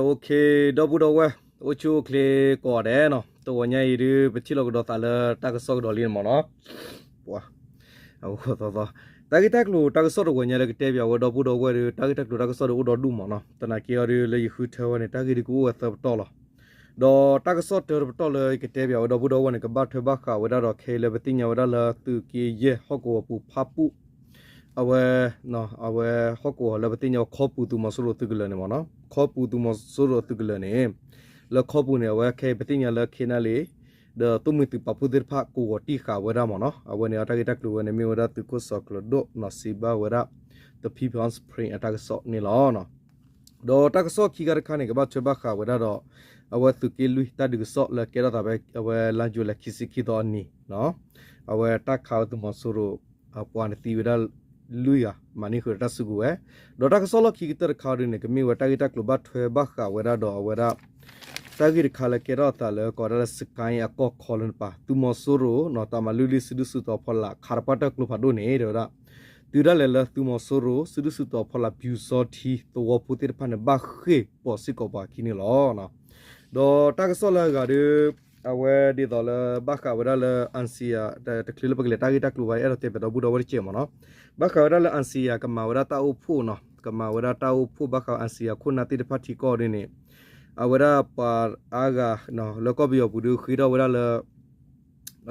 Okay, ဒီပုၢ်ဒီဝဲၢ် အိၣ်ဆူၣ်အိၣ်ချ့ကိးဂၤဒဲးနီၤ, တဂီၤညါအံၤဒုး ပထံၣ်လိာ်ကဒီးသးလၢတၢ်ကစီၣ်ကဒီးလံမ့ၢ်နီၤ. ပှၤ တၢ်ဂ့ၢ်တၢ်ကျိၤတၢ်ကစီၣ်တဂီၤညါလၢကတဲပၠးဝဲဒီပုၢ်ဒီဝဲၢ်ဒီး တၢ်ဂ့ၢ်တၢ်ကျိၤတၢ်ကစီၣ်ဒီးအိၣ်ဒီဒူၣ်မ့ၢ်နီၤ. သနာ်က့အီၤဒုးလၢယဃုထၢဝဲန့ၣ် တၢ်ဂ့ၢ်ဒုးကအိၣ်ဝဲသၢပတီၢ်လီၤ. ဒီးတၢ်ကစီၣ်တၢတပတီၢ်လၢယကတဲပၠးဝဲဒီပုၢ်ဒီဝဲၢ်န့ၣ် ကဘၣ်ထွဲဘၣ်ဃးဝဲဒၣ်ဒီးခဲအံၤလၢပသ့ၣ်ညါဝဲဒၣ်လၢသုးက့ယဲၢ်ဟီၣ်ကဝီၤပူၤဖၣ်ပူၣ် အဝဲ အဝဲဟီၣ်ကဝီၤလၢပသ့ၣ်ညါဝဲခီပူၤသုးမီၤစိရိၤသုးကလၢၤန့ၣ်မ့ၢ်နီၤ, ခီပူၤသုးမီၤစိရိၤသုးကလၢၤန့ၣ် လၢခီပူၤန့ၣ် အဝဲခဲအံၤပသ့ၣ်ညါလၢ ခဲနၣ်လံ ဒီးသိၣ်မှံၤသုးပာ်ဖှိၣ်သ့ၣ်တဖၣ်ကဝီၤတံၢ်ဃာ်ဝဲဒၣ်မ့ၢ်နီၤ. အဝဲန့ၣ်အတၢ်ဂ့ၢ်တၢ်ကျိၤဝဲန့ၣ် မ့ၢ်ဝဲဒၣ်သုးခိၣ်စီၤကျၢၤဒိၣ်နီၤ စံးဘၣ်ဝဲဒၣ် The People's Spring အတၢ်ကစီၣ်န့ၣ်လီၤ. ဒီးတၢ်ကစီၣ်ခံခါတခါန့ၣ် ကဘၣ်ထွဲဘၣ်ဃးဝဲဒၣ်ဒီး အဝဲသုးက့လွံၢ်တၢ်ဒုးကစီၣ်လၢကဲထီၣ်သးဖဲ အဝဲလါယူၤလံခံဆံခံသီအနံၤ အဝဲတၢ်ခးဝဲသုးမီၤစိရိၤ ပှၤန့ၣ်သံဝဲဒၣ်လွံၢ်ဂၤ မၤန့ၢ်ဃုာ်ဒီးတၢ်စုကဝဲၤ, ဒီးတၢ်ကစီၣ်လီၢ်ခံကတၢၢ်တခါဒ်န့ၣ် ကမ့ၢ်ဝဲတၢ်ဂ့ၢ်တၢ်ကျိၤဘၣ်ထွဲဘၣ်ဃးဝဲဒၣ်ဒီးအဝဲဒၣ် တၢ်ဂ့ၢ်တခါလၢကဲထီၣ်သးလၢကိးဝဲဒၣ်လၢ စကဲအကီၢ်ခီလၢနပၤ သုးမီၤစိရိၤနီၤ တၢ်မၤလုၢ်လံၢ်စုဒုၣ်စုတီၤဖီလာ် ခးတပှၢ်တၢၢ်ကျိဖးဒိၣ်န့ၣ် တဲဝဲဒၣ် တုၤဒၣ်လဲာ်လၢသုးမီၤစိရိၤ စုဒုၣ်စုတီၤဖီလာ် ပျူစောထီး သဝီဖိသ့ၣ်တဖၣ်န့ၣ် ဘၣ်ဃ့ၢ်ပိာ်စ့ၢ်ကီးပှၤခံန့ၣ်လီၤ. ဒီးတၢ်ကစီၣ်လၢအဂၤဒီး အဝဲဒ်သိးလၢဘၣ်ဃးဝဲဒၣ်လၢ အၣ်စံယၤ တချုးလၢပကလဲၤတၢ်ဂ့ၢ်တၢ်ကျိၤဘၣ် အဲၣ်ဒိးတဲပၠးဒီပုၢ်ဒီဝဲၢ်တစဲးမ့ၢ်နီၤ, ဘၣ်ဃးဝဲဒၣ်လၢ အၣ်စံယၤ ကမၤဝဲဒၣ်တၢ်အိၣ်ဖှိၣ်နီၤ, ကမၤဝဲဒၣ်တၢ်အိၣ်ဖှိၣ်ဘၣ်ဃး အၣ်စံယၤ ခိၣ်နၢ်သ့ၣ်တဖၣ်ထံကီၢ်ဒ်န့ၣ် အဝဲဒၣ်ပှၤအါဂၤ လၢကီၢ်ပယီၤပူၤဒုးဃ့ထီၣ်ဝဲဒၣ်လၢ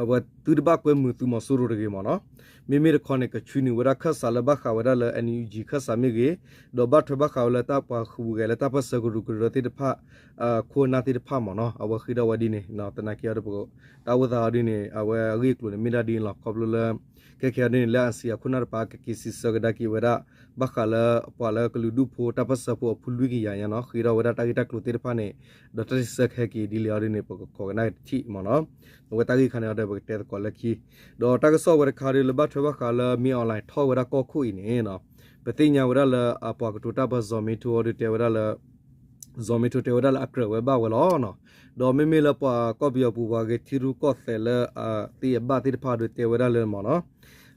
အဝဲသုတဘၣ်ကွဲမုာ်သုးမီၤစိရိၤတဂ့ၤမ့ၢ်နီၤ, မ့မ့ၢ်တခီန့ၣ် ကဆှၢနုာ်ဝဲဒၣ်ခၢၣ်စးလၢဘၣ်ဃးဝဲဒၣ်လၢ NUG ခၢၣ်စးမ့ၢ်ဂ့ၤ, ဒီးဘၣ်ထွဲဘၣ်ဃးဝဲလၢတၢ်ပှၤဃုာ်ပူၤဂဲၤလၢတၢ်ပၢၢ်ဆၢကရူၢ်ကရၢသ့ၣ်တဖၣ် ခိၣ်နၢ်သ့ၣ်တဖၣ်မ့ၢ်နီၤ, အဝဲဃ့ထီၣ်ဝဲဒ်န့ၣ် သနာ်က့အီၤဒီး တၢ်အိၣ်သးအီၤဒ်န့ၣ် အဝဲအဂ့ၢ်အကျိၤန့ၣ် မ့ၢ်ဒၣ်ဒ်န့ၣ်လီၤ. ခီဖျိလၢ ခဲခဲအီၤဒ်န့ၣ် လၢ အၣ်စံယၤ ခိၣ်နၢ်တပၤ ကက့ၤစံးဆၢကဒါက့ၤဝဲဒၣ် ဘၣ်ဃးလၢပှၤလၢကလုာ်ဒူၣ်ဖိတၢ်ပၢၢ်ဆၢဖိအဖုလွံၢ်ကယၤညါနီၤ, ဃ့ထီၣ်ဝဲဒၣ်တၢ်ဂ့ၢ်တၢ်ကျိၤသ့ၣ်တဖၣ်န့ၣ်, ဒီးတၢ်စံးဆၢကဟဲက့ၤဒ်လဲၣ်အီၤဒ်န့ၣ် ပကခိးကနၣ်က့ၤတထံၣ်မ့ၢ်နီၤ, အဝဲတၢ်ဂ့ၢ်ခါန့ၣ်အီၤဒီး ပကတဲသကိးလၢခံ, ဒီးတၢ်ကစီၣ်ဝဲတခါဒီး လၢဘၣ်ထွဲဘၣ်ဃးလၢ မင်းအောင်လှိုင် ထီၣ်ဝဲဒၣ်ကီၢ်ခိၣ်အံၤန့ၣ်နီၤ, ပသ့ၣ်ညါဝဲဒၣ်လၢအပှၤကတိၤတၢ်ပၢၢ် ဇော်မင်းထွန်း အီၤဒုးတဲဝဲဒၣ်လၢ ဇော်မင်းထွန်း တဲဝဲဒၣ်လၢအကြၢးဝဲဘၣ်ဝဲလီၤနီၤ, ဒီးမ့မ့ၢ်လၢပှၤကီၢ်ပယီၤပူၤပှၤဂဲၤထံရူၢ်ကီၢ်သဲးလၢအသ့အဘၣ်သ့ၣ်တဖၣ်ဒီးတဲဝဲဒၣ်လၢမ့ၢ်နီၤ,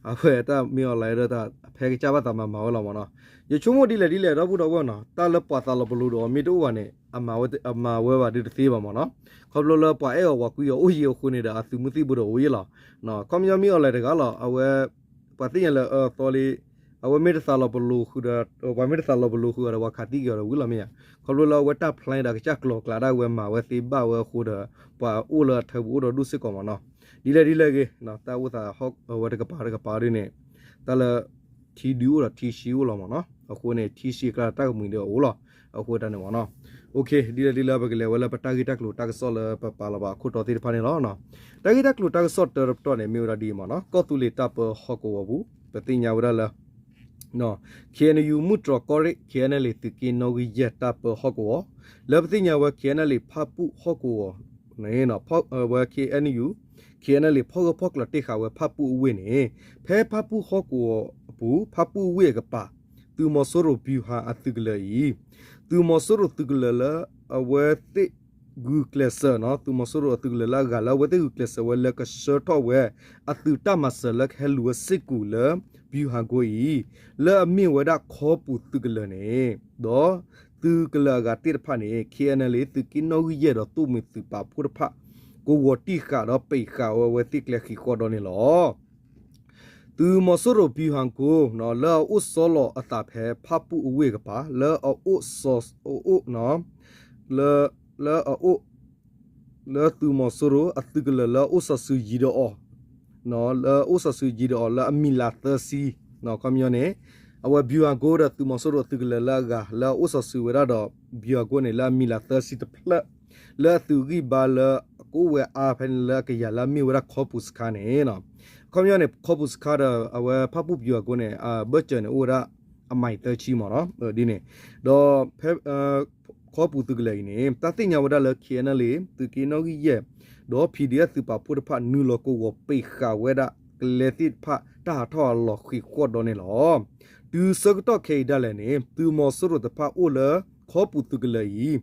အဝဲတၢ် မင်းအောင်လှိုင် ဒီးတၢ်အဖဲကစၢ်ဘၣ်သးမၤမၤဝဲလီၤမ့ၢ်နီၤ, ယဆိကမိၣ်ဒ်လဲၣ်ဒ်လဲၣ် ဒီပုၢ်ဒီဝဲၢ်နီၤ, တၢ်လၢပှၤသးလီၤပလိာ်ဒီးအီၤမ့ၢ်တအိၣ်ဘၣ်န့ၣ် အမၤဝဲဘၣ်ဒုးတသ့ဘၣ်မ့ၢ်နီၤ, ခီဖျိလၢပှၤအဲၣ်အီၤပှၤကွံအီၤအိၣ်ယံၤအဃိန့ၣ်ဒီး အသုးမုၢ်သံၣ်ဘိဒီးအိၣ်ယံၤလီၤ, ခီပညီ မင်းအောင်လှိုင် တဂၤလီၤ အဝဲ ပှၤသ့ၣ်ညါလၢအအၢအသီလံ, အဝဲမ့ၢ်တသးလီၤပလိာ်ဃုာ်ဒီး ပှၤမ့ၢ်တသးလီၤပလိာ်ဃုာ်အီၤဒီး ပှၤခးသံက့ၤအီၤဒီးဝံၤလီၤမ့ၢ်ဧါ, ခီဖျိလၢအဝဲတၢ် plan ဒီးအကစၢ်ကျိၤကျဲဒၣ်ဝဲမၤဝဲသ့ဘၣ်ဝဲအဃိဒီး ပှၤအိၣ်လၢအထၢပူၤအိၣ်ဒီးဒူၣ်စ့ၢ်ကီးမ့ၢ်နီၤ, ဒ်လဲၣ်ဒ်လဲၣ်ဂ့ၤ တၢ်အိၣ်သးအဝဲတကပၤတကပၤဒ်န့ၣ် တၢ်လၢ ထံဒုးအိၣ်ဒီးထံဆှံအိၣ်လီၤမ့ၢ်နီၤ, အဃိန့ၣ် ထံဆှံအကျါတၢ်ကမှံၤဒီးအအိၣ်လီၤ, အဃိတၢ်န့ၣ်မ့ၢ်နီၤ, okay ဒ်လဲၣ်ဒ်လဲၣ် ပကလဲၤဝဲလၢပတၢ်ဂ့ၢ်တၢ်ကျိၤတၢ်ကစီၣ်လၢပပာ်လီၤဘၣ်အခိၣ်တီသ့ၣ်တဖၣ်န့ၣ်လီၤ. တၢ်ဂ့ၢ်တၢ်ကျိၤတၢ်ကစီၣ်တၢတပတီၢ်န့ၣ် မ့ၢ်ဝဲဒၣ်ဒ်အံၤမ့ၢ်နီၤ, ကီၢ်သူလ့ၤတၢ်ပၢဟီၣ်ကဝီၤပူၤ ပသ့ၣ်ညါဝဲဒၣ်လၢ KNU မုၢ်တြီၤကီၢ်ရ့ၣ် KNLA သုးက့နီၣ်ဂံၢ်ယဲၢ်တၢ်ပၢဟီၣ်ကဝီၤ, လၢပသ့ၣ်ညါဝဲ KNLA ဖၣ်ပူၣ်ဟီၣ်ကဝီၤန့ၣ် ဝဲ KNU KNLA ဖီၣ်ဂၢၢ်ဖီၣ်ကျၢၤတ့ၢ်ဃာ်ဝဲဖၣ်ပူၣ်အဝ့ၢ်န့ၣ်, ဖဲဖၣ်ပူၣ်ဟီၣ်ကဝီၤအပူၤ ဖၣ်ပူၣ်အဝ့ၢ်အကပၤ သုးမီၤစိရိၤ ဗျူဟာ အသုးကလၢၤအံၤ, သုးမီၤစိရိၤသုးကလၢၤလၢအဝဲသ့ၣ်ဂုာ်ကျဲးစၢးနီၤ, သုးမီၤစိရိၤအသုးကလၢၤလၢအဂၤလၢအဝဲသ့ၣ်ဂုာ်ကျဲးစၢးဝဲလၢကဆှၢထီၣ်ဝဲ အသုးတၢ်မၤစၢၤလၢကဟဲလူၤဝဲစ့ၢ်ကီးလၢ ဗျူဟာကုန်း အံၤ, လၢအမ့ၢ်ဝဲဒၣ်ခီပူၤသုးကလၢၤန့ၣ်, ဒီးသုးကလၢၤအဂၤသ့ၣ်တဖၣ်န့ၣ် KNLA သုးက့နီၣ်ဂံၢ်ယဲၢ်ဒီးသိၣ်မှံၤသုးပာ်ဖှိၣ်တဖၣ် ကဝီၤတံၢ်ဃာ်ဒီးပံာ်ဃာ်ဝဲအဝဲသ့ၣ်ကျဲဃံးဃီဒီးန့ၣ်လီၤ. သုးမီၤစိရိၤ ဗျူဟာကုန်း နီၤ လၢအအိၣ်ဆီလီၤအသးဖဲဖၣ်ပူၣ်အဝ့ၢ်အကပၤ လၢအအိၣ်ဆီ အအိၣ် လၢ လၢအအိၣ် လၢသုးမီၤစိရိၤအသုးကလၢၤလၢအအိၣ်စီၤစုၤယံၤဒီးအီၤ လၢအအိၣ်စီၤစုၤယံၤဒီးအီၤလၢအမံၤလၤသၢဆံ ခီပညီန့ၣ် အဝဲ ဗျူဟာကုန်း ဒီးသုးမီၤစိရိၤအသုးကလၢၤလၢအဂၤ လၢအအိၣ်စီၤစုၤဝဲဒၣ်ဒီး ဗျူဟာကုန်း န့ၣ် လၢအမံၤလၤသၢဆံတဖျၢၣ် လၢအသုးဂံၢ်ဘါလၢအကအိၣ်ဝဲအါဖဲန့ၣ် လၢအကယၤလၢအမ့ၢ်ဝဲဒၣ်ခီပူၤစခါန့ၣ် ခီပညီန့ၣ် ခီပူၤစခါဒီး အဝဲဖၣ်ပူၣ် ဗျူဟာကုန်း န့ၣ် အဘၢၣ်စၢၤန့ၣ် အိၣ်ဝဲဒၣ်အမံၤသၢဆံမ့ၢ်နီၤ ဒ်န့ၣ် ဒီးဖဲ ခီပူၤသုးကလၢၤအံၤန့ၣ် တၢ်သ့ၣ်ညါဝဲဒၣ်လၢ KNLA သုးက့နီၣ်ဂံၢ်ယဲၢ် ဒီး PDF သုးပာ်ဖှိၣ်တဖၣ် နုာ်လီၤကဝီၤပံာ်ဃာ်ဝဲဒၣ် ကျဲသ့ၣ်တဖၣ် တၢ်ဟးထီၣ်အလီၢ်ဃံးဃီဒီးန့ၣ်လီၤ. တုၤဆၢကတီၢ်ခဲအံၤဒၣ်လဲာ်န့ၣ် သုးမီၤစိရိၤတဖၣ်အိၣ်လၢ ခီပူၤသုးကလၢၤ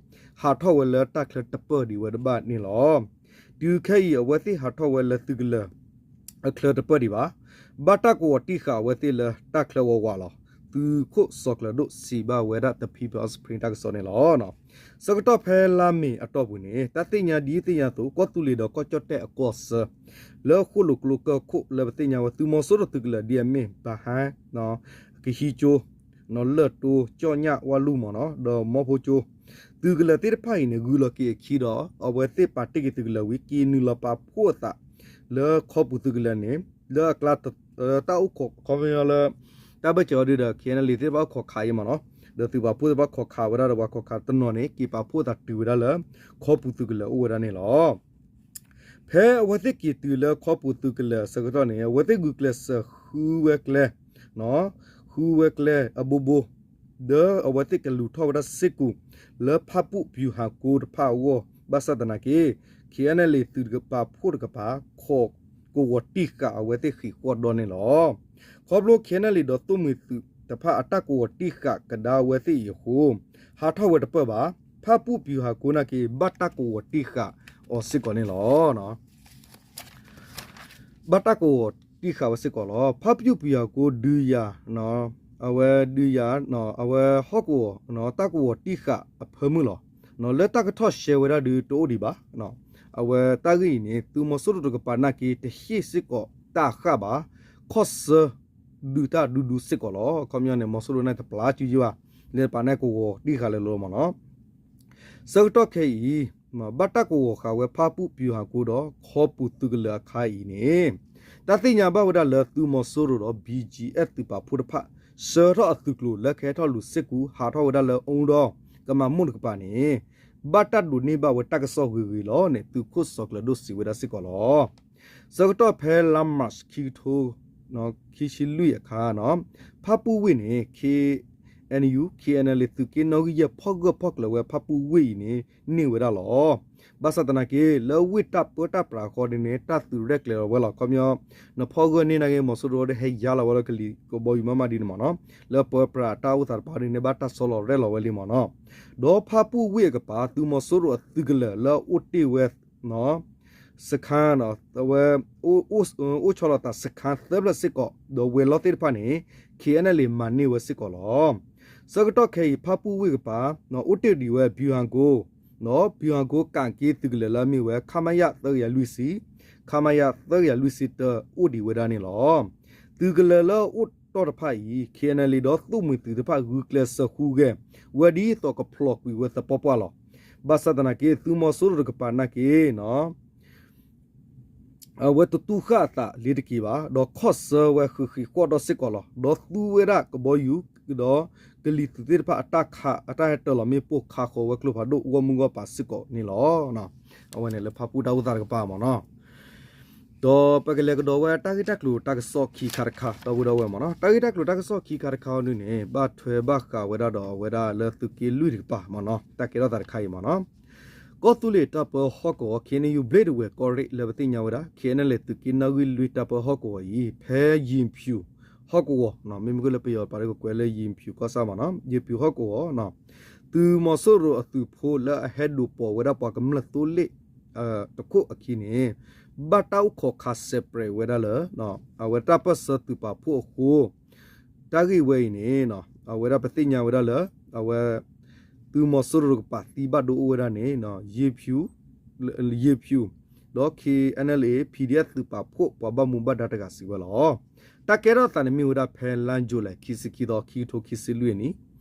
အံၤ ဟးထီၣ်ဝဲလၢတၢ်ချၢတပၢၢ်ဒံးဝဲတဘၣ်န့ၣ်လီၤ. တုၤခဲအံၤ အဝဲသ့ၣ်ဟးထီၣ်ဝဲလၢသုးကလၢၤ အချၢတပၢၢ်ဒံးဘၣ်. ဘၣ်တၢ်ကဝီၤတံၢ်ဃာ်အဝဲသ့ၣ်လၢတၢ်ချၢဝးဝးလီၤ. သုးခိၣ်စီၤကျၢၤဒိၣ်စံးဘၣ်ဝဲဒၣ် The People's Spring တၢ်ကစီၣ်န့ၣ်လီၤ. ဆၢကတီၢ်ဖဲလါမ့ၤအတီၢ်ပူၤန့ၣ် တၢ်သ့ၣ်ညါဒ်သ့ၣ်ညါအသိး ကီၢ်သူလ့ၤဒီးကီၢ်ကၠီၣ်တဲၣ်အကီၢ်ဆၢ လၢဃိၣ်လိာ်ကျိကၢၢ်ခိၣ်လၢပသ့ၣ်ညါဝဲ သုးမီၤစိရိၤသုးကလၢၤဒ်အမ့ၢ် ဘၣ်ဟါ ကဟံးကၠိ လၢၢ်တိ ကၠီၣ်ညၣ် ဝၣ်လူၢ်မ့ၢ်နီၤ ဒီးမီၢ်ဖိကၠိ သုးကလၢၤသ့ၣ်တဖၣ်အံၤန့ၣ် ဂုၤလီၤက့ၤအခံဒီး အဝဲသ့ၣ်ပာ်တ့ၢ်က့ၤသုးကလၢၤဝံၤ က့ၤနုာ်လီၤပာ်ဖှိၣ်အသး လၢခီပူၤသုးကလၢၤန့ၣ် လၢအကျါ တၢ်အိၣ်ခိးခီပညီလၢ တၢ်ဘၢၣ်စၢၤအီၤဒုဒီး KNLA သ့ၣ်တဖၣ်အိၣ်ခိးခးအံၤမ့ၢ်နီၤ ဒီးသုးပာ်ဖှိၣ်သ့ၣ်တဖၣ်ခိးခးဝဲဒၣ်ဒီးပှၤခိးခးတနီၤန့ၣ် က့ၤပာ်ဖှိၣ်သးတုၤဝဲဒၣ်လၢ ခီပူၤသုးကလၢၤအိၣ်ဝဲဒၣ်န့ၣ်လီၤ. ဖဲအဝဲသ့ၣ်က့ၤတုၤလၢခီပူၤသုးကလၢၤအဆၢကတီၢ်န့ၣ် အဝဲသ့ၣ်ဂုာ်ကျဲးစၢးဃုဝဲကျဲ ဃုဝဲကျဲအဘိဘိ ဒီးအဝဲသ့ၣ်ကလူၤထီၣ်ဝဲဒၣ်စ့ၢ်ကီး လၢဖၣ်ပူၣ်ပၠူၤဟးကိတဖၣ်အဂီၢ် ဘၣ်ဆၣ်သနာ်က့ KNLA သုးပာ်ဖှိၣ်တကပၤ ခိးကဝီၤတံၢ်ဃာ်အဝဲသ့ၣ်ဃံးဃီဒီန့ၣ်လီၤ. ခီဖျိ KNLA ဒီးသိၣ်မှံၤသုးတဖၣ်အတၢ်ကဝီၤတံၢ်ဃာ်ကဒါအဝဲသ့ၣ်အံၤအဃိ ဟးထီၣ်ဝဲတပၢၢ်ဘၣ် ဖၣ်ပူၣ်ပၠူၤဟးကိနာ်က့ ဘၣ်တၢ်ကဝီၤတံၢ်ဃာ်အီၤစ့ၢ်ကီးန့ၣ်လီၤ. ဘၣ်တၢ်ကဝီၤတံၢ်ဃာ်ဝဲစ့ၢ်ကီးလီၤ. ဖၣ်ပူၣ်ပၠူၤဟးကိဒုးယၤ အဝဲဒုးယၤ အဝဲဟီၣ်ကဝီၤ တၢ်ကဝီၤတံၢ်ဃာ်အဖၢမုၢ်လီၤ. လၢတၢ်ကထီၣ်ရှဲဝဲဒၣ်ဒုးတအိၣ်ဒံးဘၣ်. အဝဲတၢ်ဂ့ၢ်အံၤန့ၣ် သုးမီၤစိရိၤတကပၤနာ်က့ တဟ့ၣ်စ့ၢ်ကီးတၢ်ဃၣ်ဘၣ် ခီၣ်ဆၢ ဒုးတၢ်ဒူဒူစ့ၢ်ကီးလီၤ. ခီပညီန့ၣ် မီၤစိရိၤန့ၣ်တပျၢ်စုယဘၣ် လၢတပာ်န့ၢ်ကဝီၤတံၢ်ဃာ်လၢလီၤမ့ၢ်နီၤ. ဆၢကတီၢ်ခဲအံၤ ဘၣ်တၢ်ကဝီၤဃာ်ဝဲဖၣ်ပူၣ်ပၠူၤဟးကိဒီး ခီပူၤသုးကလၢၤအခါအံၤန့ၣ် တၢ်သ့ၣ်ညါဘၣ်ဝဲဒၣ်လၢသုးမီၤစိရိၤဒီး ဘံၣ်ကၠံၣ်အဲၣ် သုးပာ်ဖှိၣ်တဖၣ် ဆှၢထီၣ်အသုးကျိၤလၢကဟဲထီၣ်လူၤစ့ၢ်ကီး ဟးထီၣ်ဝဲဒၣ်လၢအူဒီ ကမၤမိၢ်တကပၤန့ၣ် ဘၣ်တၢ်ဒိးန့ၢ်ဘၣ်ဝဲတၢ်ကစီၣ်ဂ့ၤဂ့ၤလီၤန့ၣ် သုးခိၣ်စီၤကျၢၤဒိၣ်စံးဝဲဒၣ်စ့ၢ်ကီးလီၤ. ဆၢကတီၢ်ဖဲလါမၢ်ၡး ခံကထိ ခံဆံလွံၢ်အခါ ဖၣ်ပူၣ်ဝ့ၢ်န့ၣ် KNU KNLA သုးက့နီၣ်ဂံၢ်ယဲၢ်ဖီၣ်ဂၢၢ်ဖီၣ်ကျၢၤဝဲဖၣ်ပူၣ်ဝ့ၢ်အံၤန့ၣ် န့ၢ်ဝဲဒၣ်လီၤ. ဘၣ်ဆၣ်သနာ်က့ လၢဝ့ၢ်တၢ်ပၢတၢ်ပြးအဃိန့ၣ် တၢ်သုးရဲၣ်ကျဲၤလီၤဝဲလီၤ. ခီပညီ နဖီၣ်ဂၢၢ်န့ၢ်နာ်က့ မီၤစိရိၤဒီးဟဲယါလီၤဝဲလၢကလံၤကဘီယူၤမးမးဒ်န့ၣ်မ့ၢ်နီၤ. လၢပၢပြးတၢ်အိၣ်သးတပၤဒ်န့ၣ် ဘၣ်တၢ်ဆီလီၤရဲၣ်လီၤဝဲလံမ့ၢ်နီၤ. ဒီးဖၣ်ပူၣ်ဝ့ၢ်အကပၤ သုးမီၤစိရိၤအသုးကလၢၤလၢအအိၣ်တ့ၢ်ဝဲ စခါ အဝဲ အိၣ်ဆီလီၤသးစခါသၢဖျၢၣ်စ့ၢ်ကီး ဒီးဝဲၤလီၢ်သ့ၣ်တဖၣ်န့ၣ် KNLA မၤန့ၢ်ဝဲစ့ၢ်ကီးလီၤ. ဆၢကတီၢ်ခဲအံၤ ဖၣ်ပူၣ်ဝ့ၢ်ကပၤ အိၣ်တ့ၢ်ဒံးဝဲ ဘံၣ်ဟးကိ ဒီးဘံၣ်ဟးကိကးက့ၤသုးကလၢၤလၢအမ့ၢ်ဝဲ ခမရ သၢကယၤလွံၢ်ဆံ ခမရ သၢကယၤလွံၢ်ဆံတၢ အိၣ်ဒံးဝဲဒၣ်န့ၣ်လီၤ. သုးကလၢၤလၢအအိၣ်တီၢ်တဖၣ်အံၤ KNLA ဒီးသိၣ်မှံၤသုးတဖၣ်ဂုာ်ကျဲးစၢးဃုဂဲၤ ဝဲဒ်သိးကဖျိးကွံာ်ဝဲသပှၢ်ပှၢ်လီၤ. ဘၣ်ဆၣ်သနာ်က့ သုးမီၤစိရိၤတကပၤနာ်က့ အဝဲတတူၢ်ဃာ်အသးလ့ၤတက့ၤဘၣ် ဒီးခီၣ်ဆၢဝဲဃုာ်ဃံးဃီၣ်ဒီးစ့ၢ်ကီးလီၤ. ဒီးသူဝဲဒၣ်ကဘီယူၤ ဒီးကလံၤသုးသ့ၣ်တဖၣ်အတၢ်ခး အတၢ်ဟဲတၢၤလီၤမ့ၣ်ပိၢ်ခးဃီၤဝဲကျိဖးဒိၣ်ဂီၢ်မုၢ်ဂီၢ်ပၤစ့ၢ်ကီးန့ၣ်လီၤ. အဝဲန့ၣ်လၢဖၣ်ပူၣ်တၢ်အိၣ်သးတကပၤမ့ၢ်နီၤ. ဒီးပကလဲၤကဒီးဝဲတၢ်ဂ့ၢ်တၢ်ကျိၤတၢ်ကစီၣ်ခံခါတခါ ဒီပုၢ်ဒီဝဲၢ်မ့ၢ်နီၤ. တၢ်ဂ့ၢ်တၢ်ကျိၤတၢ်ကစီၣ်ခံခါတခါအံၤဒုန့ၣ် ဘၣ်ထွဲဘၣ်ဃးဝဲဒၣ်ဒီးအဝဲဒၣ်လၢသုးက့လွံၢ်တကပၤမ့ၢ်နီၤ တၢ်ကဲထီၣ်သးတခါအံၤမ့ၢ်နီၤ. ကီၢ်သူလ့ၤတၢ်ပၢဟီၣ်ကဝီၤ KNU ဘျ့ဒဝဲၢ်ကီၢ်ရ့ၣ်လၢပသ့ၣ်ညါဝဲဒၣ် KNLA သုးက့နီၣ်ဂံၢ်လွံၢ်တၢ်ပၢဟီၣ်ကဝီၤအံၤ ဖဲယံၤဖၠူၤဟီၣ်ကဝီၤ မ့မ့ၢ်လၢပယီၤပာ်လၢကကွဲးလၢယံၤဖၠူၤကီၢ်ဆၣ်မ့ၢ်နီၤ ယံၤဖၠူၤဟီၣ်ကဝီၤ သုးမီၤစိရိၤအသုးဖိလၢအဟဲဒိးပိာ်ဝဲဒၣ်ပှၤကမျၢၢ်သိလ့ၣ် တခိၣ်အခံန့ၣ် ဘၣ်တၢ်အိၣ်ခိးခးစဲးပြဲးဝဲဒၣ်လၢ အဝဲတၢ်ပၢၢ်ဆၢသုးပာ်ဖှိၣ်အဃိ တၢ်ဂ့ၢ်ဝဲအံၤန့ၣ် အဝဲဒၣ်ပသ့ၣ်ညါဝဲဒၣ်လၢ အဝဲ သုးမီၤစိရိၤတကပၤသံဘၣ်ဒိအိၣ်ဝဲဒၣ်န့ၣ် ယံၤဖၠူၤ ယံၤဖၠူၤ ဒီး KNLA PDF သုးပာ်ဖှိၣ်ပှၤဘၣ်မူဘၣ်ဒါတဂၤစံးဝဲလီၤ. တၢ်ကဲထီၣ်သးန့ၣ်မ့ၢ်ဝဲဒၣ်ဖဲလါယူၤလံ ခံဆံခံသီ ခံကထိခံဆံလွံၢ်အနံၣ်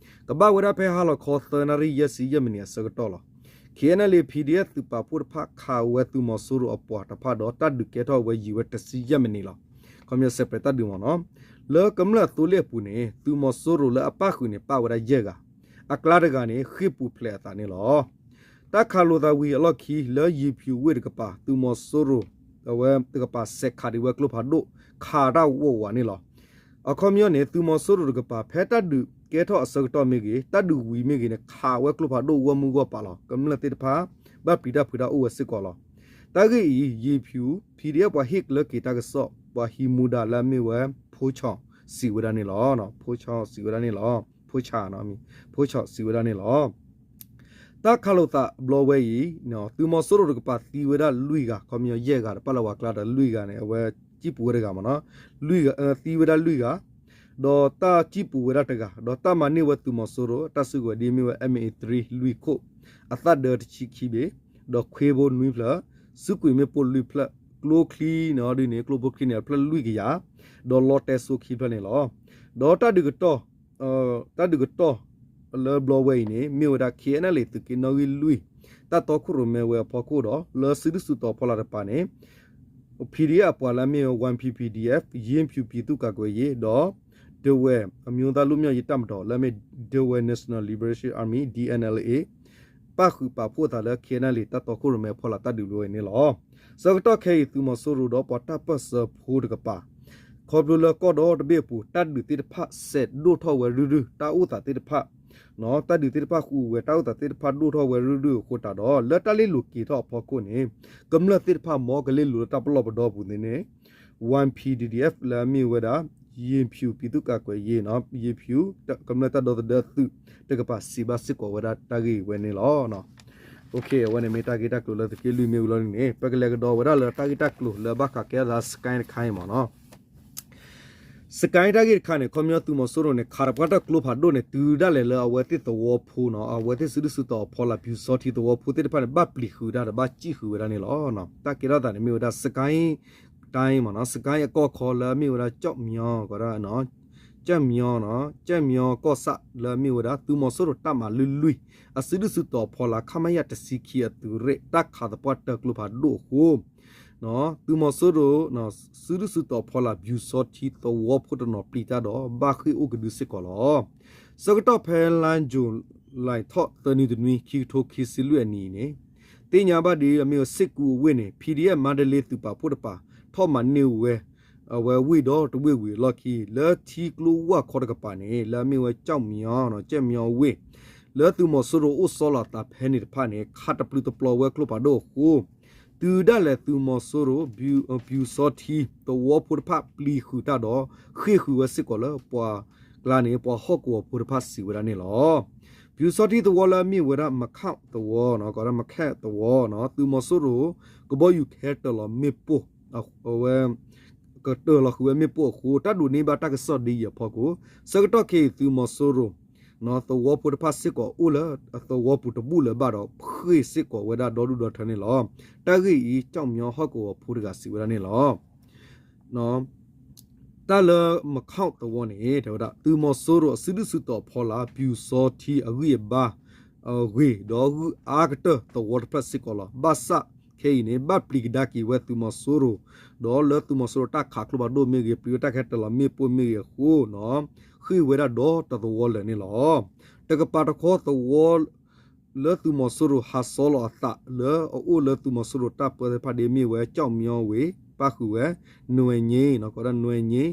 ကဘၣ်ဝဲဒၣ်ဖဲဟါလီၤခီသၢနၣ်ရံၣ်ယဲၢ်ဆံယဲၢ်မံးနံးအဆၢကတီၢ်လီၤ. KNLA PDF သုးပာ်ဖှိၣ်တဖၣ်ခးဝဲသုးမီၤစိရိၤအပှၤတဖၣ်ဒီး တၢ်ဒုးကဲထီၣ်ဝဲယံာ်ဝဲတဆံယဲၢ်မံးနံးလီၤ. ခီပညီစဲးပြဲးတၢ်ဒုးမ့ၢ်နီၤ လၢကမျၢၢ်သိလ့ၣ်အပူၤန့ၣ် သုးမီၤစိရိၤလၢအပၣ်ဃုာ်န့ၣ် ပၣ်ဝဲဒၣ်ယဲၢ်ဂၤ, အကျါတဂၤန့ၣ် ဃ့ၢ်ပူၤဖျဲးအသးန့ၣ်လီၤ. တၢ်ခးလိာ်သးဝံၤအလီၢ်ခံ လၢယံၤဖၠူၤဝ့ၢ်တကပၤ သုးမီၤစိရိၤ အဝဲတကပၤစဲးခးဒံးဝဲကျိဖးဒိၣ် ခးတၢ်ဝးဝးန့ၣ်လီၤ. အခီပညီန့ၣ် သုးမီၤစိရိၤတကပၤ ဖဲတၢ်ဒုးကဲထီၣ်အဆၢကတီၢ်မ့ၢ်ဂ့ၤ, တၢ်ဒုးဝံၤမ့ၢ်ဂ့ၤန့ၣ် ခးဝဲကျိဖးဒိၣ်ဂီၢ်မုၢ်ဂီၢ်ပၤလီၤ. ကမျၢၢ်သ့ၣ်တဖၣ် ဘၣ်ပျံၤတၢ်ဖုးတၢ်အိၣ်ဝဲစ့ၢ်ကီးလီၤ. တၢ်ဂ့ၢ်အံၤ ယံၤဖၠူၤ PDF ပှၤဟ့ၣ်ကျၢၢ်က့ၤတၢ်ကစီၣ် ပှၤဟံးမူဒါလၢအမ့ၢ်ဝဲ ဖိဆီ စံးဝဲဒၣ်န့ၣ်လီၤ. ဖိဆီ စံးဝဲဒၣ်န့ၣ်လီၤ. ဖိဆီ ဖိဆီ စံးဝဲဒၣ်န့ၣ်လီၤ. တၢ်ခးလိာ်သးဘျီဝဲအံၤ သုးမီၤစိရိၤတကပၤသံဝဲဒၣ်လွံၢ်ဂၤ, ခီပညီယဲၢ်ဂၤ တပာ်လၢပှၤကျါဒီးလွံၢ်ဂၤန့ၣ် အဝဲစံၣ်ပူၤဝဲတဂၤမ့ၢ်နီၤ, လွံၢ်ဂၤ သံဝဲဒၣ်လွံၢ်ဂၤ, ဒီးတၢ်စံၣ်ပူၤဝဲဒၣ်တဂၤ ဒီးတၢ်မၤန့ၢ်ဝဲသုးမီၤစိရိၤ တၢ်စုကဝဲၤဒ်မ့ၢ်ဝဲ M A three လွံၢ်ခိၣ် အသၣ်ဒၢတဆံခံဘ့ၣ်, ဒီးခွ့ဘိနွံဖျၢၣ်, စုကွံာ်မ့ၣ်ပိၢ်လွံၢ်ဖျၢၣ်, ကျိချံန့ၣ်ဒ်န့ၣ် ကျိဖိချံန့ၣ် အဖျၢၣ်လွံၢ်ကယၤ, ဒီးလီတဲစိခံဖျၢၣ်န့ၣ်လီၤ. ဒီးတၢ်ဒုးကတီၢ် တၢ်ဒုးကတီၢ်လၢဘျီဝဲအံၤန့ၣ် မ့ၢ်ဝဲဒၣ် K N L A သုးက့နီၣ်ဂံၢ်လွံၢ် တၢ်တီခိၣ်ရိၣ်မဲဝဲအဖီခိၣ်ဒီး လၢစုဒုၣ်စုတီၤဖီလာ်တကပၤန့ၣ် P D F အပှၤလၢအမ့ၢ်ဝဲ Y P P D F ယ့ၣ်ဖြူပြည်သူ့ကာကွယ်ရေး ဒီး ဒဝဲအမျိုးသားလွတ်မြောက်ရေးတပ်မတော် လၢအမ့ၢ် Dawei National Liberation Army D N L A ပၣ်ဃုာ်ပာ်ဖှိၣ်အသးလၢ K N L A တၢ်တီခိၣ်ရိၣ်မဲအဖီလာ်တၢ်ဒုးဘျီဝဲအံၤန့ၣ်လီၤ. ဆၢကတီၢ်ခဲအံၤ သုးမီၤစိရိၤဒီးပှၤတၢ်ပၢၢ်ဆၢဖိတကပၤ ခီဖျိလၢကီၢ်ဒီတဘ့ၣ်အပူၤ တၢ်ဒုးသ့ၣ်တဖၣ်စဲးဒိၣ်ထီၣ်ဝဲရုၢ်ရုၢ် တၢ်အိၣ်သးသ့ၣ်တဖၣ် တၢ်ဒုးသ့ၣ်တဖၣ်ဃုာ်ဝဲ တၢ်အိၣ်သးသ့ၣ်တဖၣ်ဒိၣ်ထီၣ်ဝဲရုၢ်ရုၢ်အဃိတးဒီး လၢတၢ်လ့လိၤက့ၤထီၣ်အဖီခိၣ်န့ၣ် ကမျၢၢ်သ့ၣ်တဖၣ်မ်ကလ့လိၤလၢတၢ်ပလီၢ်ပဒီအပူၤန့ၣ် Y P D F လၢအမ့ၢ်ဝဲဒၣ် ယ့ၣ်ဖြူပြည်သူ့ကာကွယ်ရေး ယ့ၣ်ဖြူ ကမျၢၢ်တၢ်ဒီသဒၢသုးတကပၤစံးဘၣ်စ့ၢ်ကီးဝဲဒၣ်တၢ်ဂ့ၢ်ဝဲန့ၣ်လီၤ. အဝဲန့ၣ်မ့ၢ်တၢ်ဂ့ၢ်တၢ်ကျိၤလၢသုးက့လွံၢ်မ့ၢ်ဝံၤလီၤန့ၣ် ပကလဲၤကဒီးဝဲဒၣ်လၢတၢ်ဂ့ၢ်တၢ်ကျိၤလၢဘၣ်ဃးကဲထီၣ်သး စကဲတခါအံၤမ့ၢ်နီၤ စကဲတၢ်ဂ့ၢ်တခါန့ၣ် ခီပညီသုးမီၤစိရိၤန့ၣ် ခးတပှၢ်တၢ်ကျိဖးဒိၣ်န့ၣ် တုၤဒၣ်လဲာ်လၢအဝဲသ့ၣ်သဝီဖိနီၤ အဝဲသ့ၣ်စုဒုၣ်စုတီၤအဖီလာ် ပျူစောထီးသဝီဖိသ့ၣ်တဖၣ်န့ၣ် ဘၣ်ပျံၤဃုာ်တၢ်ဒီးဘၣ်စံၣ်ဃုာ်ဝဲဒၣ်န့ၣ်လီၤ. တၢ်ကဲထီၣ်သးန့ၣ်မ့ၢ်ဝဲဒၣ် စကဲတၢ်မ့ၢ်နီၤ စကဲအကီၢ်ခီလၢအမ့ၢ်ဝဲဒၣ် ကၠီၣ်မၠီ ကီးဒၣ် ကၠီၣ်မၠီနီၤ ကၠီၣ်မၠီကီၢ်ဆၣ်လၢအမ့ၢ်ဝဲဒၣ် သုးမီၤစိရိၤတၢ်မၤလွံၢ်လွံၢ် အစုဒုၣ်စုတီၤအဖီလာ် ခမရ တဆံခံအသုးရ့ၣ် တၢ်ခးသပှၢ်တၢၢ်ကျိဖးဒိၣ်အဃိ သုးမီၤစိရိၤ စုဒုၣ်စုတီၤအဖီလာ် ပျူစောထီးသဝီဖိတနီၤပျံၤတၢ်ဒီး ဘၣ်ဃ့ၢ်အိၣ်ကဒုစ့ၢ်ကီးလီၤ. ဆၢကတီၢ်ဖဲလါယူၤလံ ထီၣ်သၢနွံတနွံ ခံကထိခံဆံလွံၢ်အနံၣ်န့ၣ် သ့ၣ်ညါဘၣ်ဒ်အမ့ၢ်ဝဲ စ့ၣ်ကူအဝ့ၢ်န့ၣ် P D F မါဒလ့သုးပာ်ဖှိၣ်တကပၤ ထီၣ်မၤန့ၢ်ဝဲ အဝဲဝ့ၢ်ဒီတဝ့ၢ်ဝံၤအလီၢ်ခံ လၢထံကျိဝၢ်ခီတကပၤန့ၣ် လၢအမ့ၢ်ဝဲ ကၠီၣ်မၠီ ကၠီၣ်မၠီဝ့ၢ် လၢသုးမီၤစိရိၤအိၣ်ဆီလီၤအသးဖဲန့ၣ်တဖၣ်န့ၣ် ခးတပျုာ်တပျီၤဝဲကျိဖးဒိၣ်အဃိ တုၤဒၣ်လဲာ်သုးမီၤစိရိၤ ပျူစောထီးသဝီဖိတဖၣ်ပျံၤဃုာ်တၢ်ဒီး ဃ့ၢ်ဃုာ်ဝဲစ့ၢ်ကီးလၢပှၤကျါန့ၣ် ပှၤဟီၣ်ကဝီၤဖိတဖၣ်စံးဝဲဒၣ်န့ၣ်လီၤ. ပျူစောထီးသဝီလၢအမ့ၢ်ဝဲဒၣ် မခၣ်သဝီ ကီးဒၣ် မခၣ်သဝီနီၤ သုးမီၤစိရိၤ ကဘီယူၤခဲတၢၢ်လီၤမ့ၣ်ပိၢ် အဝဲ ကတၢၢ်လီၤဃုာ်ဝဲမ့ၣ်ပိၢ်အဃိ တၢ်ဒိးန့ၢ်ဘၣ်တၢ်ကစီၣ်ဒ်အံၤအဖီခိၣ် ဆၢကတီၢ်ခဲအံၤ သုးမီၤစိရိၤ သဝီဖိတဖၣ်စ့ၢ်ကီးအိၣ်လၢအသဝီပူၤတဘူၣ်လၢၤဘၣ်ဒီး ဃ့ၢ်စ့ၢ်ကီးဝဲဒၣ်ဒီဒူၣ်ဒီထၢန့ၣ်လီၤ. တၢ်ဂ့ၢ်အံၤ ကၠီၣ်မၠီဟီၣ်ကဝီၤဖိတဂၤစံးဝဲဒၣ်န့ၣ်လီၤ. တၢ်လၢမခၣ်သဝီန့ၣ် တဲဝဲဒၣ် သုးမီၤစိရိၤအစုဒုၣ်စုတီၤအဖီလာ် ပျူစောထီးအဂံၢ်အဘါ ဂ့ၤဒီးဂုာ်အါကတၢၢ်သဝီတဖျၢၣ်စ့ၢ်ကီးလီၤ. ဘၣ်ဆၣ်ခဲအံၤန့ၣ် ဘၣ်ပျံၤကဒါက့ၤဝဲသုးမီၤစိရိၤ ဒီးလၢသုးမီၤစိရိၤတၢ်ခးကျိဖးဒိၣ်မ့ၢ်ဂ့ၤ ပျံၤဝဲတၢ်ခဲတၢၢ်လီၤမ့ၣ်ပိၢ်မ့ၢ်ဂ့ၤအဃိနီၤ ဃ့ၢ်ဝဲဒၣ်ဒီတသဝီလၢာ်န့ၣ်လီၤ. တကပၤတခီသဝီ လၢသုးမီၤစိရိၤဟးဆီလီၤအသးလၢအအိၣ်လၢသုးမီၤစိရိၤတၢ်ပၢသ့ၣ်တဖၣ်ဒ်မ့ၢ်ဝဲ ကၠီၣ်မၠီဝ့ၢ် ပၣ်ဃုာ်ဝဲ နွဲၣ်ည့ ကီးဒၣ် နွဲၣ်ည့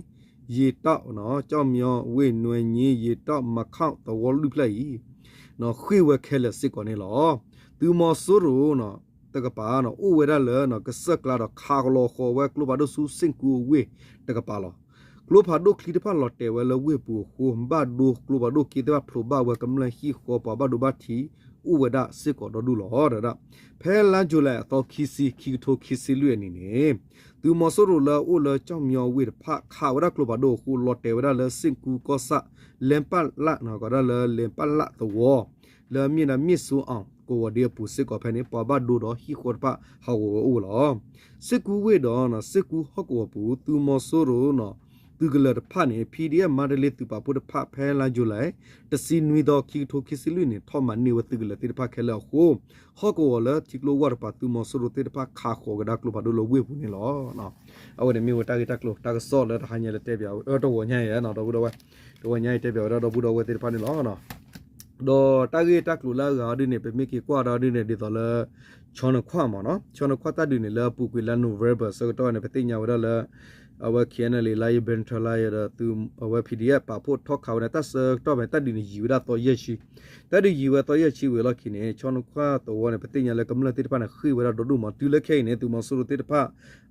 ယ့ၤတီၣ် ကၠီၣ်မၠီဝ့ၢ် နွဲၣ်ည့ ယ့ၤတီၣ် မခၣ်သဝီလွံၢ်ဖျၢၣ်အံၤ ဃ့ၢ်ဝဲခဲလၢာ်စ့ၢ်ကီးန့ၣ်လီၤ. သုးမီၤစိရိၤ တကပၤ အိၣ်ဝဲဒၣ်လၢ ကစၢၢ်ကျါဒီးခးကလီၤဃီၤဝဲကျိဖးဒိၣ်ဆူစ့ၣ်ကူအဝ့ၢ်တကပၤလီၤ. ကျိဖးဒိၣ်ချံတဖၣ်လီၤတဲာ်ဝဲလၢဝ့ၢ်ပူၤအဃိ ဘၣ်ဒိကျိဖးဒိၣ်က့သ့ၣ်တဖၣ်ဖျိးဘၣ်ဝဲကမျၢၢ်ဟံၣ်ဃီပှၤဘၣ်ဒိဘၣ်ထံး အိၣ်ဝဲဒၣ်စ့ၢ်ကီးဒီဒူၣ်လီၤ. ဖဲလါယူၤလံအသီခံဆံ ခံကထိခံဆံလွံၢ်အနံၣ်န့ၣ် သုးမီၤစိရိၤလၢအအိၣ်လၢကၠီၣ်မၠီဝ့ၢ်တဖၣ် ခးဝဲဒၣ်ကျိဖးဒိၣ်အဃိ လီၤတဲာ်ဝဲဒၣ်လၢစ့ၣ်ကူကီၢ်ဆၣ် လဲပၣ်လၣ် ကီးဒၣ်လၢလဲပၣ်လၣ်သဝီ လၢအမ့ၢ်ဒၣ်မ့ၣ်စိအီၤကဝီၤဒ့အပူၤစ့ၢ်ကီးဖဲန့ၣ် ပှၤဘၣ်ဒိဒီးဟံၣ်ဃီတဖၣ်ဟးဂီၤဝဲအိၣ်ဝဲလီၤ. စ့ၣ်ကူဝ့ၢ်ဒီး စ့ၣ်ကူဟီၣ်ကဝီၤပူၤ သုးမီၤစိရိၤ သုးကလၢၤတဖၣ်န့ၣ် PDF မါဒလ့သုးပာ်ဖှိၣ်တဖၣ် ဖဲလါယူၤလံ တဆံနွံသီ ခံကထိခံဆံလွံၢ်န့ၣ် ထီၣ်မၤန့ၢ်ဝဲသုးကလၢၤသ့ၣ်တဖၣ်ခဲလၢာ်အဃိ ဟီၣ်ကဝီၤလၢထံကျိဝၢ်တကပၤ သုးမီၤစိရိၤသ့ၣ်တဖၣ်ခးဃီၤကဒါကျိဖးဒိၣ်လၢဝ့ၢ်ပူၤန့ၣ်လီၤ. အဝဲန့ၣ်မ့ၢ်ဝဲတၢ်ဂ့ၢ်တၢ်ကျိၤတၢ်ကစီၣ်လၢတဟါညါလၢတဲပၠးဝဲ တဂီၤညါအံၤ ဒီပုၢ်ဒီဝဲၢ် တဂီၤညါအံၤတဲပၠးဝဲဒၣ်ဒီပုၢ်ဒီဝဲၢ်သ့ၣ်တဖၣ်န့ၣ်လီၤ. ဒီးတၢ်ဂ့ၢ်တၢ်ကျိၤလၢအဂၤဒ်န့ၣ် ပမ့ၢ်က့ၤကွၢ်ဒီးဒ်န့ၣ် ဒ်သိးလၢ ဆီနခွၣ်မ့ၢ်နီၤ ဆီနခွၣ်တၢ်ဒုးန့ၣ် လၢအပူၤကွံာ်လါ November ဆၢကတီၢ်န့ၣ် ပသ့ၣ်ညါဝဲဒၣ်လၢ အဝဲ KNLA လါယဘဲၣ်ထၢလါယဒီး အဝဲ PDF ပာ်ဖှိၣ်ထီၣ်ခးဝဲန့ၣ် တၢ်ဆၢကတီၢ်ဖဲတၢ်ဒုးန့ၣ်ယံာ်ဝဲဒၣ်သီယဲၢ်ဆံ တၢ်ဒုးယံာ်ဝဲသီယဲၢ်ဆံဝံၤအလီၢ်ခံန့ၣ် ဆီနခွၣ်သဝီန့ၣ် ပသ့ၣ်ညါလၢကမျၢၢ်သ့ၣ်တဖၣ်န့ၣ် ဃ့ၢ်ဝဲဒၣ်ဒီဒူၣ်မး တုၤလၢခဲအံၤန့ၣ် သုးမီၤစိရိၤသ့ၣ်တဖၣ်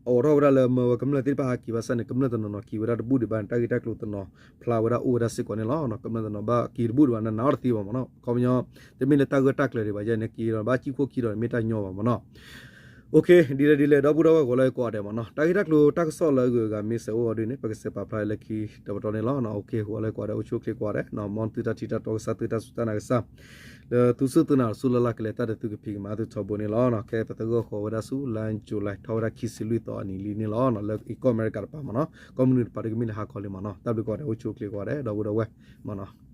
အိးထီၣ်ဝဲဒၣ်လၢမၢဝဲကမျၢၢ်သ့ၣ်တဖၣ်ဟးက့ၤဘၣ်ဆၣ်န့ၣ် ကမျၢၢ်တနီၤနီၤက့ၤဝဲဒၣ်တဘူၣ်ဒံးဘၣ်န့ၣ် တၢ်ဂ့ၢ်တၢ်ကျိၤတနီၤဖျါဝဲဒၣ်အိၣ်ဝဲဒၣ်စ့ၢ်ကီးန့ၣ်လီၤ. ကမျၢၢ်တနီၤဘၣ်က့ၤတဘူၣ်ဒံးဘၣ် နနာ်အီၤတသ့ဘၣ်မ့ၢ်နီၤ ခီပညီ တမ့ၢ်လၢတၢ်ဂၢၢ်တၢ်ကျၢၤဒံးဘၣ်ယဲန့ၣ် က့ၤဒီးဘၣ်ကံၣ်ခိၣ်ခံဒီးမ့ၢ်တၢ်ညီဘၣ်မ့ၢ်နီၤ ဒ်လဲၣ်ဒ်လဲၣ် ဒီပုၢ်ဒီဝဲၢ် ဂီၤလၢကိးဂၤဒဲးမ့ၢ်နီၤ, တၢ်ဂ့ၢ်တၢ်ကျိၤတၢ်ကစီၣ်လၢအဂုၤအဂၤမ့ၢ်ဆဲးအိၣ်အီၤဒ်န့ၣ် ပကဆဲးပာ်ဖျါလၢခံတပတီၢ်န့ၣ်လီၤ. ဂီၤလၢကိးဂၤဒဲး အိၣ်ဆူၣ်အိၣ်ချ့ကိးဂၤဒဲး, မ်သုတၢ်ထံၣ်တၢ်တီကစၢ်သုတၢ်စူၢ်တၢ်နာ်ကစၢ် လၢသုစူၢ်သုနာ်ဆူလၢ်လၢ်ကလဲၤတၢ်ဒီးသုကဖံးကမၤသုထီဘိန့ၣ်လီၤ. ခဲအံၤပသဂၢၢ်ဃီၤဝဲဒၣ်ဆူ လါယူၤလံ ထီၣ်ဝဲဒၣ်ခံဆံလွံၢ်သီအနံၤလံန့ၣ်လီၤ. လၢအံၤကီၢ်အမဲရကၤတပၤမ့ၢ်နီၤ, ကီၢ်မနုၤတပၤဒီးကမ့ၢ်လၢဟါခီလံမ့ၢ်နီၤ, တၢ်ဘျုးကိးဂၤဒဲး အိၣ်ဆူၣ်အိၣ်ချ့ကိးဂၤဒဲး ဒီပုၢ်ဒီဝဲၢ်မ့ၢ်နီၤ.